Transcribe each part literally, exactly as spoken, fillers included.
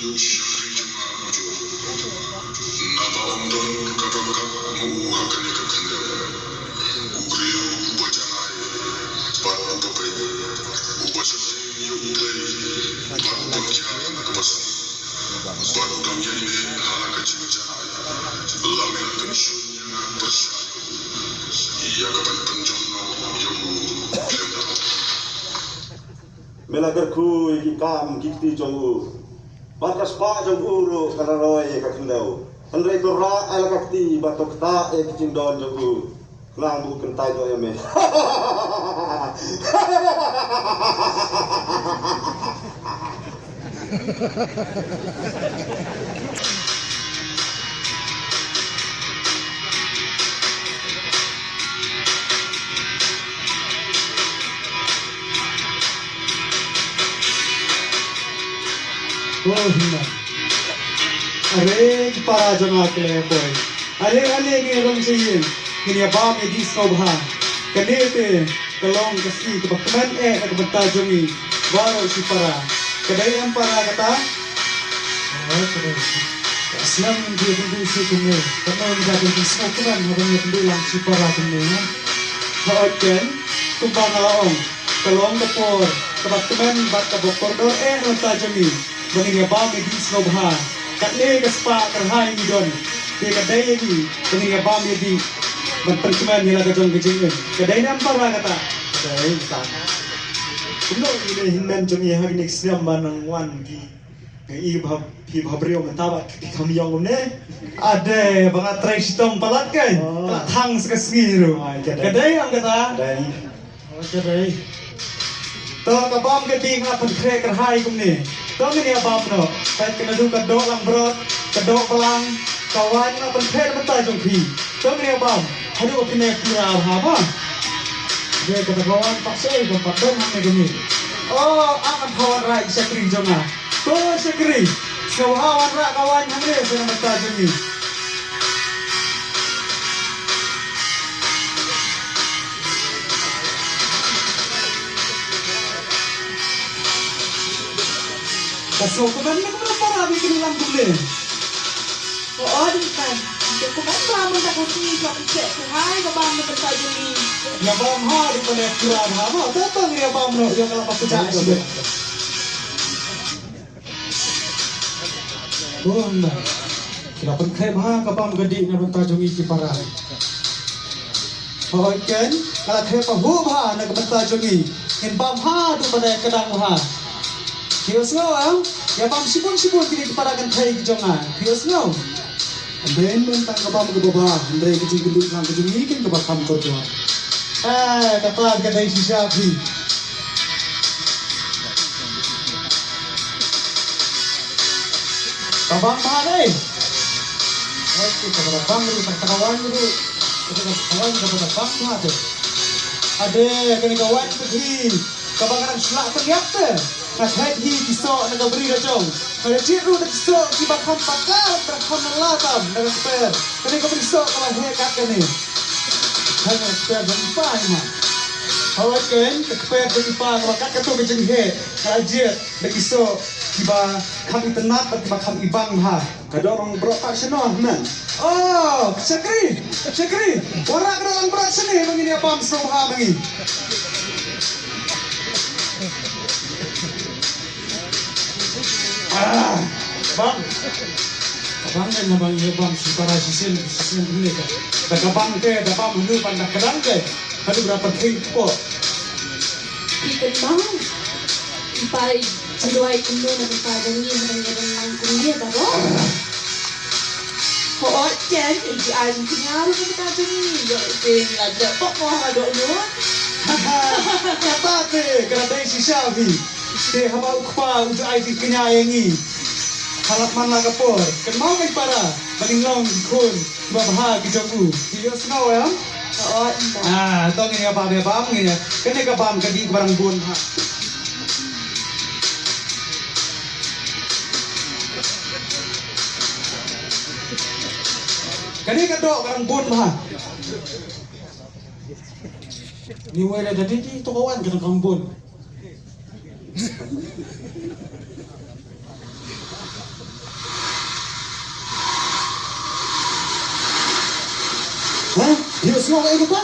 Ïoh shakri jong nga u Job. Naba ym don kaba kap ma u ha kane ka khyndew. U briew uba janai bad uba beit, uba sheptieng ïa U Blei bad uba kiar na kaba sniew, bad u dang ïaineh ha la ka jingjanai. La me la pynshun ïa nga pyrshah ïa u, ïa ka ban pynjot noh ïa u khlem da. Me la kyrkhu ïa ki kam ki kti jong u, bad ka spah jong u ruh ka la roi ïa ka khyndew. Hynrei to rah ïa la ka kti bad to ktah ïa ki jingdon jong u, khnang ba u kyntait noh ïa me. Oh, hynmen. Are ki para jong nga ki la ïa poi. Are are ngi rung sha ïing. Ngin ïa bam ïa dih sngewbha. Kane te ka long ka sngi kaba kmen eh na ka bynta jong ngi baroh shi para. Ka dei em para kata? Oh, ka dei. Ka snem ngi ïa kynduh shuh kumne. Ka long ka dei ka snem kmen haba ngi ïa kynduh lang shi para kumne, ha? Hooid keiñ, kumba nga la ong, ka long ka por kaba kmen bad kaba kordor eh na ka bynta jong ngi. Ba ngin ïa bam ïa dih sngewbha. Katne ka spah kyrhai ngi don. Te ka dei ïa ngi ba ngin ïa bam ïa dih ban pynkmen ïa la ka jong ka jingim. Ka dei ne em para kata? Ka dei kata. Kumno ngi ne hynmen jong ngi ha kine ki snem ba nang wan ki. Ngi i ba phi ba briew mynta ba phi kham ïong kumne. Ade ba nga trei shitom palat kai. Oh. Ka thang sa ka sngi ruh. Ah, ka dei. Ka dei em kata? Ka dei. Oh, ka dei. To ka bam ka dih nga pynkhreh kyrhai kumne. To ngin ïa bam noh. Peit ka naduh ka doh langbrot, ka doh balang, ka waiñ nga pynkhreh na bynta jong phi. To ngin ïa bam. Haduh ba phin ïa pura ha ba. Dei kata ka waiñ pat soi ka pat dong hangne kumne. Oh, ang an phawan rai shakri jong nga. To shakri. Sngewbha wanrah ka waiñ hangne sha na bynta jong ngi. Ka sngewkmen na ka para ba kin lam kumne. Ko odi kan. Ka sngewkmen ba mynta ka sngi ka pynshai ka hai ka bam na bynta jong ngi. Ïa bam ha dei pynleh pura ha ba. Tang ïa bam noh ïa ka la pynshai. Bun ba ki la pynkhreh bha ka bam ka dih na bynta jong ngi ki para. Hooid keiñ, ka la khreh pahuh bha na ka bynta jong ngi. Ngin bam haduh ba dei ka dang bha. Phi ïohsngew em? Ïa bam shibun shibun kine ki para kynthei ki jong nga. Phi ïohsngew? Hynrei mynta ka bam kaba bha, hynrei ka jingkynduh lang ka jong ngi keiñ kaba kham kordor. Eh, kata ka dei shisha phi. Ka bang bha dei. Oi, ka bang bang ruh, ka kawan ruh. Ka kawan ka bang bha dei. Ade, kane ka wan phi. Kaba nga dang shlak pynïap te. Nga thait hi ki soh na ka bri la jong. Nga la jied ruh da ki soh kiba kham pakar, ba kham na la tam na ka kper. Kane ka bri soh ka la heh kat kane. Kane ka kper dang pai ma. Hawai ken ka kper dang pai kaba kat ka tu ka jingheh. Nga la jied da ki soh kiba kham itynnat bad kiba kham ibang ha. Ka dok rong brok pat shano men. Oh, shakri, shakri. Wara ka dok rong brok shane ma ngi ïa bam sngewbha ma ngi. Ah, bang. Bang ne na bang ïa bam si para shisien shisien ne ka. Da ka bang te da bam hanu ban da ka dang te. Hanu bra pa thing ko. Ki kan bang. Ki pai Jingduwai kumno na ka bynta jong ngi, hynrei ngi dang nang kumne baroh. Hooid ken, i ji ai jingkñia ruh na ka bynta jong ngi. Ïoh i ping la jop pok mo ha doh lut. Kata te ka la dei shisha phi. Te haba u kpa u ju ai jingkñia ïa ngi. Ha la man la ka por. Kynmaw ngi para ba ngin long ki khun. Ba bha ki jong u. Ki ïohsngew em? Hooid. Ah, to ngin ïa bam ïa bam ngin ïa. Kane ka bam ka dih ka ba dang bun bha. Kane ka doh ka dang bun bha. Ni wei la da dih dih to ka wan ka dang bun. Ïa, sngew ïa kata.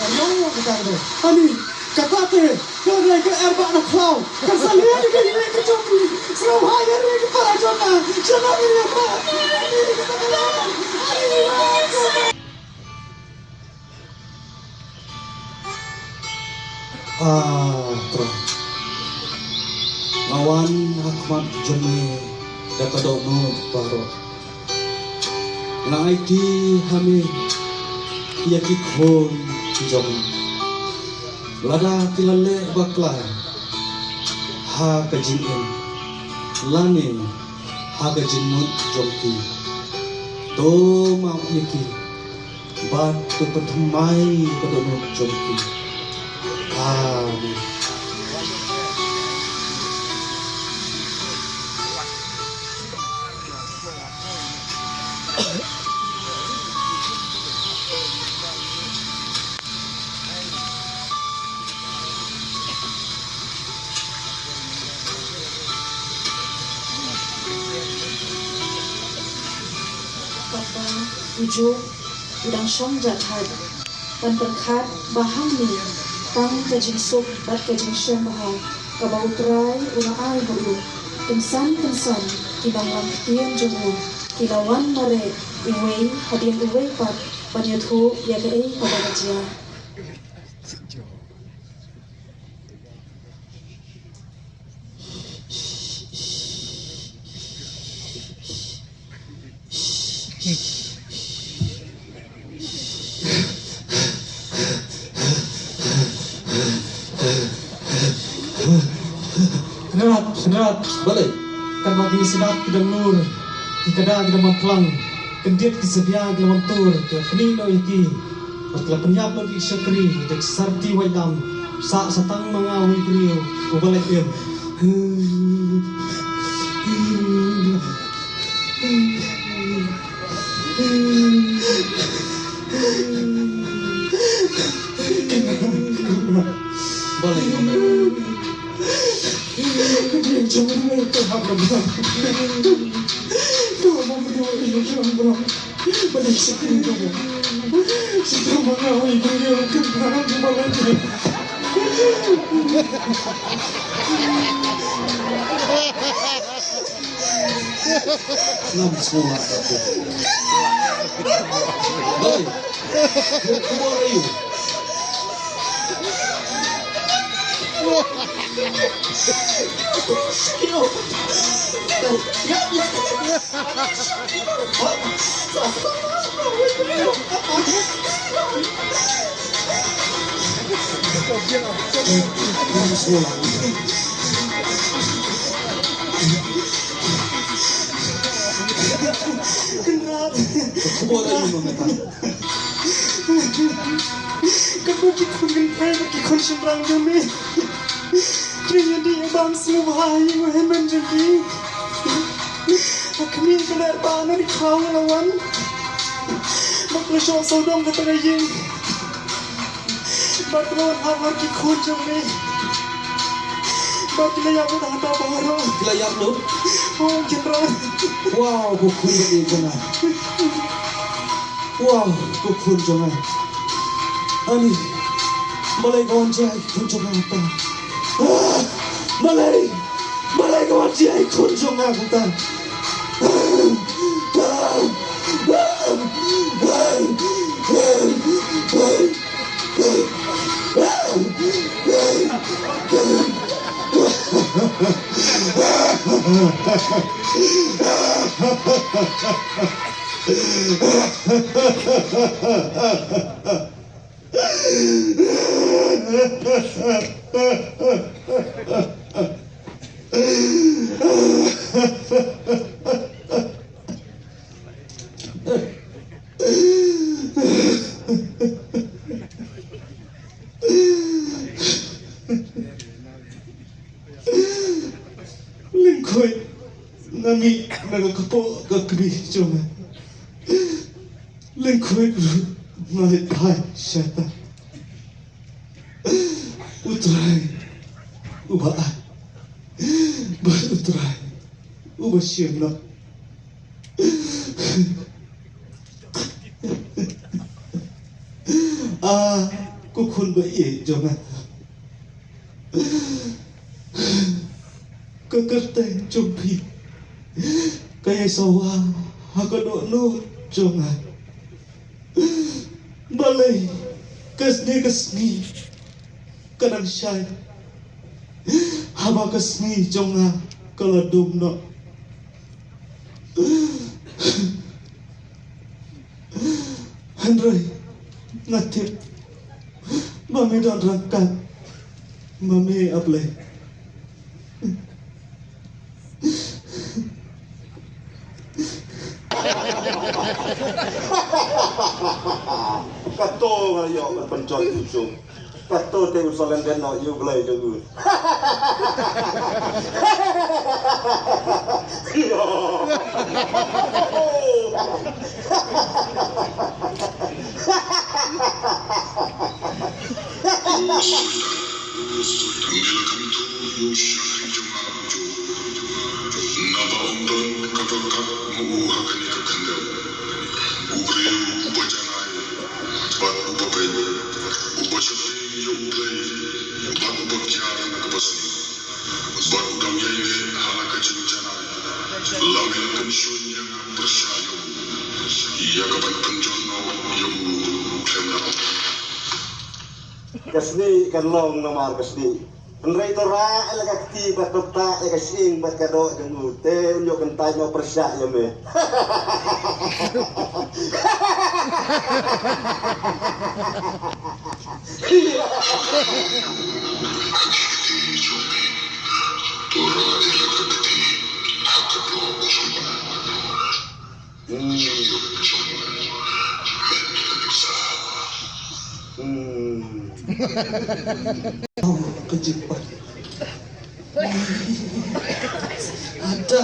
Ïa, ïa kata. Ani, kata te, ka rei ka er ba na khlaw. Ka sa liang ka ïa ka jong ki. Sngewbha ïa ri ka para jong nga. Sha na ri ka para. Ah, Trai. Nga wan ha khmat jong me da ka dohnud baroh. Nga aiti ha me ïa ki khun jong nga. Lada ki la leh bakla ha ka jingim lane ha ka jingmut jong ki, to map ïa ki bad to pynthymmai ka dohnud jong ki. Amen. Kata u Job u dang shong jahthait, ban pyrkhat ba hangne tang ka jingsuk bad ka jingshem bha kaba U Trai u la ai ha u. Kynsan kynsan ki nongwan ktien jong u ki la wan mareh uwei hadien uwei pat ban ïathuh ïa kaei kaba la jia. Kynrad, kynrad. Balei? Katba ki sdap ki dang lur, ki kada ki dang ban phlang, khyndiat ki sbia ki dang ban tur, ki khmih noh ïa ki. Bad ki la pynïap noh ïa ki shakri da ki sarti waitlam. Sah sa tang ma nga uwei u briew uba lait im. Balei ngam leh? Ngam sngewlah ka phi. Hei, what are you? Kynrad. Ka khubor aïu ma nga ta? Katno ki khun kynthei bad ki khun shynrang jong me ki ïa dih ïa bam sngewbha ïa u hynmen jong ki. Ha khmih ka leh ba na ri khaw la wan. Bad la shoh sawdong kata ka ïing. Bad ka la wan hap mar ki khun jong me. Bad ki la ïap lut hangta baroh. Ki la ïap lut? Oh, Kynrad. Wow, ko khun ba ïeit jong nga. Wow, ko khun jong nga. Ani, balei ka wan jia ïa ki khun jong nga kumta? Ah, balei, balei ka wan jia ïa ki khun jong nga kumta? Lyngkhuid nga mih na ka kpoh ka kmie jong nga. Lyngkhuid ruh nga leit phai sha ta. U Trai uba ai bad U Trai uba shim noh. A, ko khun ba ïeit jong nga. Ka kyrteng jong phi ka ïai sawa ha ka dohnud jong nga. Balei ka sngi ka sngi ka nang shai haba ka sngi jong nga ka la dum noh. Hynrei nga tip ba me don ryngkat ma me, A Blei. Kato nga ïoh ban pynjot kum sum. Kato te u sa lyndet noh ïa U Blei jong u. Naba ong don kata kat ma u ha kane ka khyndew. U briew uba janai bad uba beit, uba sheptieng ïa U Blei bad uba kiar na kaba sniew, bad u dang ïaineh ha la ka jingjanai. Lada me la pynshlur ïa nga pyrshah ïa u, ïa kaban pynjot noh ïa u khlem da ong. Ka snieh kan long namar ka snieh. Hynrei to rah ïa la ka kti bad to ktah ïa ka shyieng bad ka doh jong u, te un ïoh kyntait noh pyrshah ïa me. Hmm. Oh, ka jingpang. Ada.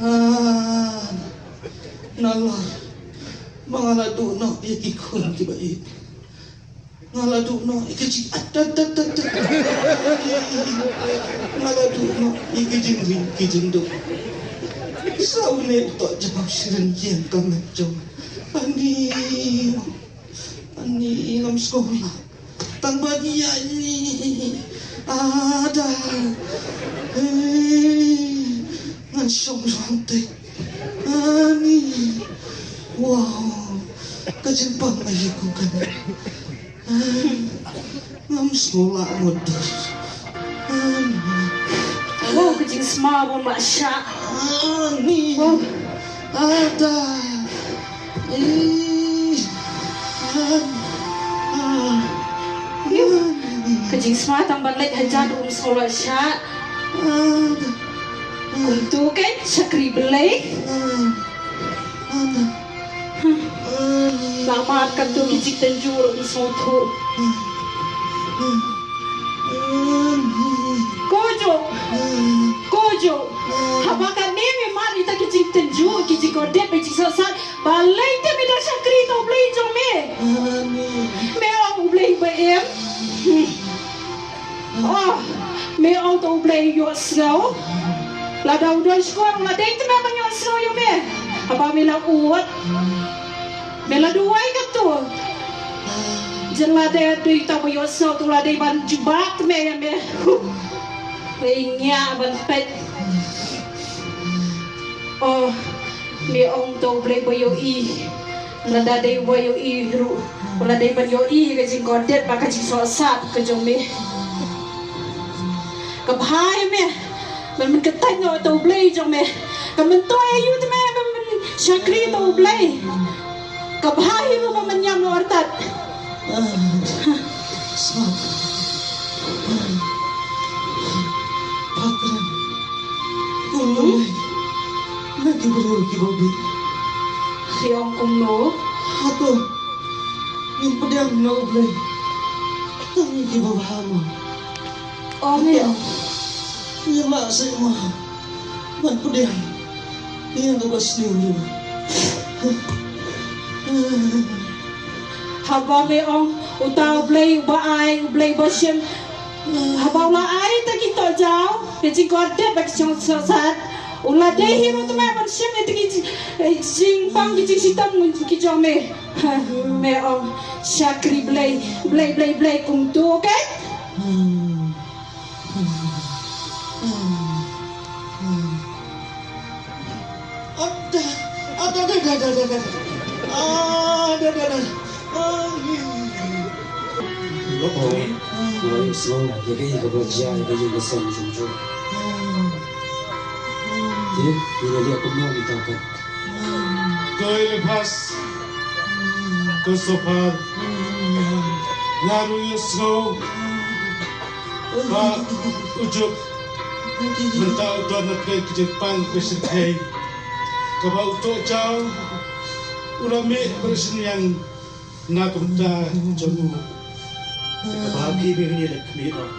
Ah. Nalor. Ma nga la duh noh ïa ki khun kiba ïeit. Nga la duh noh ïa ki jing, ah, da, da, da, da. Nga la duh noh ïa ki jingri ki jingduh. Sa une u to jong shisien ïeng ka met jong. Ani. Ani, ngam sngewbha. Tang ba ngi ïa ni. Ada. Eh, ngan shong shong te. Ani. Wow. Ka jingpang aïu kum kane. Ani. Ngam sngewlah ngut. Ani. Wow, ka jingsma bun ba shah. Ani. Wow. Ada. Ih. Ani. Ïu. Ka jingsma tang ban leit hajan um sngewlah shah. Kumto kan shakri Blei. Namar katto ki jingtynjuh ruh ngi sngewthuh. Ko Job, ko Job. Haba kane me mad ïa kita ki jingtynjuh, ki jingkordit, ki jingsohsat. Balei te me da shakri ïa u Blei jong me? Me ong u Blei ba im. Oh, me ong to u Blei ïohsngew. Lada u don shkor u la dei te me ban ïohsngew ïa me. Haba me la ud, me la duwai katto. Jin lada dei uta ba ïohsngew te u la dei ban jubab te me ïa me. Huh. Ngi ïa ban peit. Oh, me ong to u Blei ba ïohi. Lada dei ba ïohi ruh, lada dei ban ïohi ka jingkordit bad ka jingsohsat ka jong me. Ka bha ïa me ban mynta kyntait noh ïa u Blei jong me. Ka myntoi aïu te me ban shakri ïa u Blei. Ka bha ïa me ban ïam noh artat. Pakran. Kumno na ki briew kiba bieit? Phi ong kumno? Hato ngin pdiang na U Blei tang ïa kiba bha mo? Ong ïa. Ngin lah seh mo ban pdiang ïa kaba sniew ïa u? Haba me ong uta U Blei uba ai, U Blei uba shim, haba u la ai ïa kita ki tohjaw, ki jingkordit bad ki jingsohsat, U la dei hi ruh te me ban shim ïa ki jing, eh, jingpang ki jingshitom ki jong me. Ha, me ong shakri Blei, Blei, Blei, Blei kumto, okay? Lok kong, nga la ïohsngew ïa kaei kaba jia ïa ka ïing ka sem jong u Job. Te ngin ïa leh kumno mynta pat? Ko Eliphas, ko Sophar, nga ruh ïohsngew ba u Job mynta u don na pdeng ka jingpang ka shyrkhei kaba u Tohjaw u la mih ba la shynriang na ka bynta jong u. Te kaba ki ba ngin ïa leh khmih noh.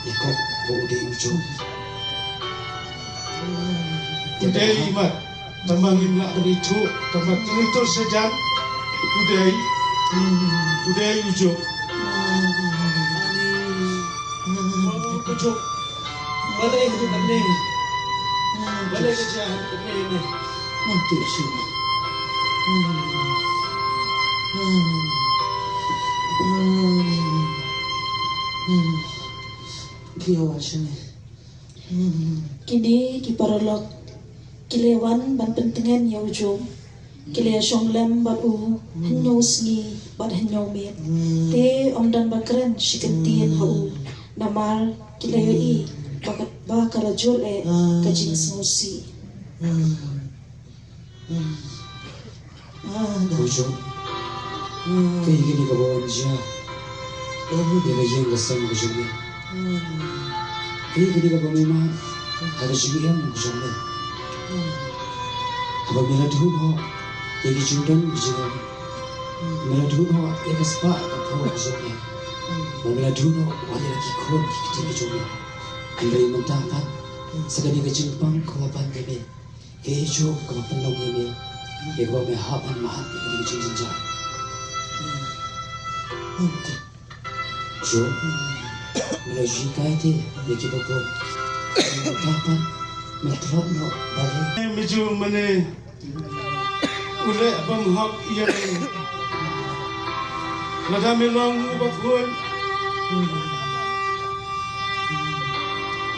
Ïa kot ba u dei u Job. U dei mat. Tangba ngim lah ban ithuh, tangba tang ito sajan u dei, u dei u Job. U Job. Balei ka jia hangne? Balei ka jia hangne? Kine ki paralok ki la wan ban pyntngen ïa u Job. Ki la ïa shong lem bad u hynñiew sngi bad hynñiew miet. Te ym don ba kren shi kyntien ha u. Namar ki la ïohi ba ka, ba ka la jur eh ka jingsngewsih. Ko Job, kaei kane kaba wan jia ïa ka ïing ka sem ka jong me? Kaei kane kaba me mad ha ka jingim ka jong me? Haba me la dhuh noh ïa ki jingdon ki jingem, me la dhuh noh ïa ka spah ka phew ka jong me, me la dhuh noh wat ïa la ki khun ki kti ka jong me. Hynrei mynta pat sa kane ka jingpang ka la pan ïa me. Kaei Job kaba pynlong ïa me, ïa kaba me hap ban mad ïa kane ka jingjynjar? Job, me la ju hikai te ïa kiba bun. Mynta pat me tlot noh balei? Me ju mane u leh bymhok ïa me. Lada me long uba khuid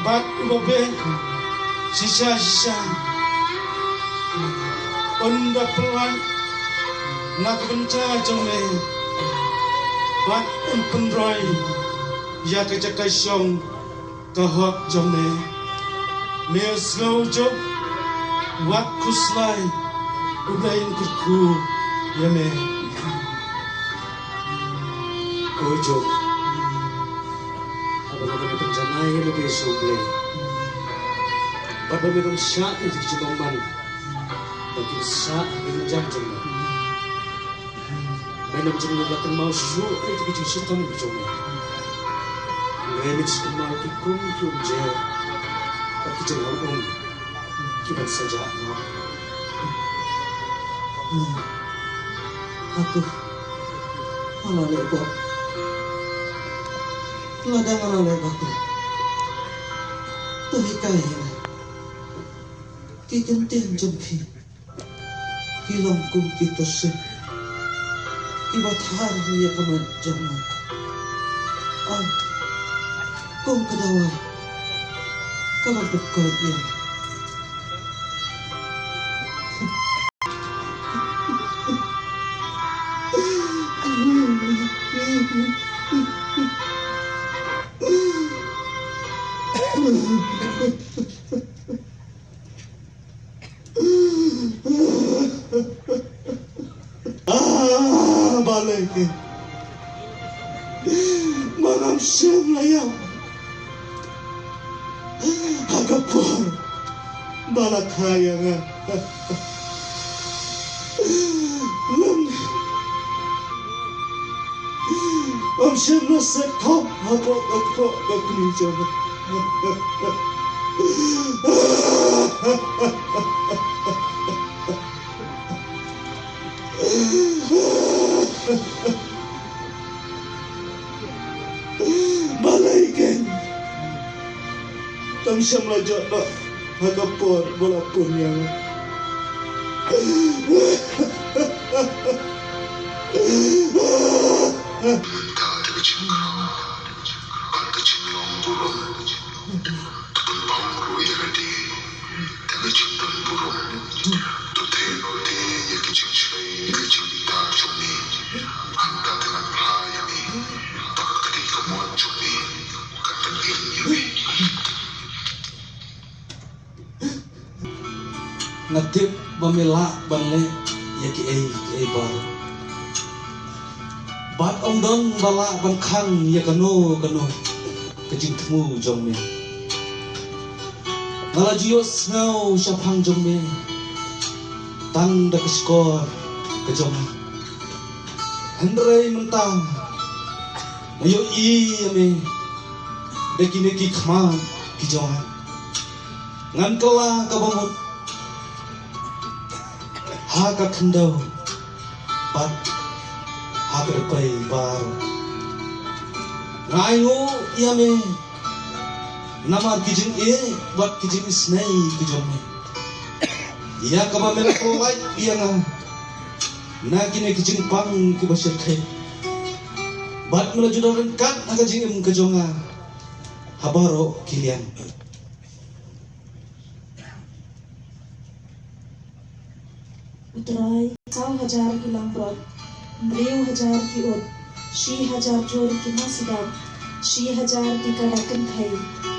bad uba beit shisha shisha, un da pynlait na ka bynta jong me bad un pynroi ïa ka jaka shong ka hok jong me. Me sngew Job, wat khuslai, U Blei un kyrkhu ïa me. Ko Job, haba me pynjanai ïa me ka Jisu Blei bad ba me don shah ïa ki jingbymman ba kin sah ha ka jingim jong me. Me nym jin la kynmaw shuh ïa ki jingshitom ki jong me. Hynrei me shu kynmaw ïa ki kum ki umjer bad ki jinghaw um kiban sa jah noh. Hato nga la leh bok? Lada nga la leh bok, to hikai ïa nga. Ki kyntien jong phi ki long kum ki tyrsep kiba thar ïa ka met jong nga. Ong kum ka dawai kaba pynkoit ïa nga. Ah, balei ma ngam shym la ïam ha ka por ba la kha ïa nga? Ngam shym la set khop hapoh ka kpoh ka kmie jong nga. Ngam shym la jot noh ha ka por ba la pun ïa nga. Mynta da ka jingkhraw bad ka jinglong burom, to pynpaw ruh ïa lade da ka jingdon burom. To theh noh te ïa ka jingshlei ka jingbitar jong me. Hangta te ngan phla ïa me ba ka kti kamon jong me kan pynim ïa me. Nga tip ba me lah ban leh ïa kiei kiei baroh. Bad ym don ba lah ban khang ïa kano kano ka jingthmu jong me. Nga la ju ïohsngew shaphang jong me tang da ka shkor ka jong nga. Hynrei mynta nga ïohi ïa me da kine ki khmat ki jong nga. Ngan kylla kaba mut ha ka khyndew bad ha ka dpei baroh. Nga ainguh ïa me namar ki jingïeit bad ki jingisynei ki jong me, ïa kaba me la pynlait ïa nga na kine ki jingpang kiba shyrkhei. Bad me la ju don ryngkat ha ka jingim ka jong nga ha baroh ki liang. U Trai, saw hajar ki langbrot, hynriew hajar ki ut, shi hajar jur ki masibat, shi hajar ki kada kynthei,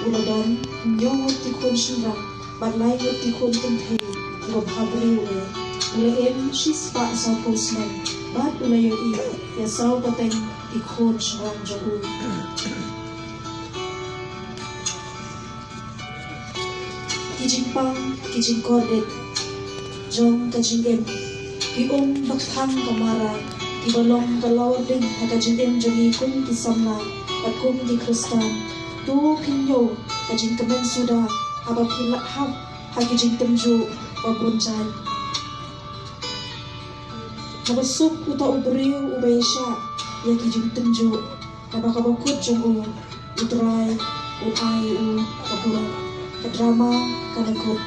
u la don hynñiew ngut ki khun shynrang bad lai ngut ki khun kynthei kiba bhabriew eh. U la im shispah sawphew snem bad u la ïohi ïa saw pateng ki khun shynrang jong u. Ki jingpang, ki jingkordit jong ka jingim, ki um ba kthang ka mara, kiba long ka lawar ding ha ka jingim jong ngi kum ki samla bad kum ki Khristan. To phin ñiew ka jingkmen suda haba phi lah hap ha ki jingtynjuh ba bun jait. Haba suk uta u briew uba ïaishah ïa ki jingtynjuh, naba kaba kut jong u, U Trai un ai u ka burom. Ka drama ka la kut.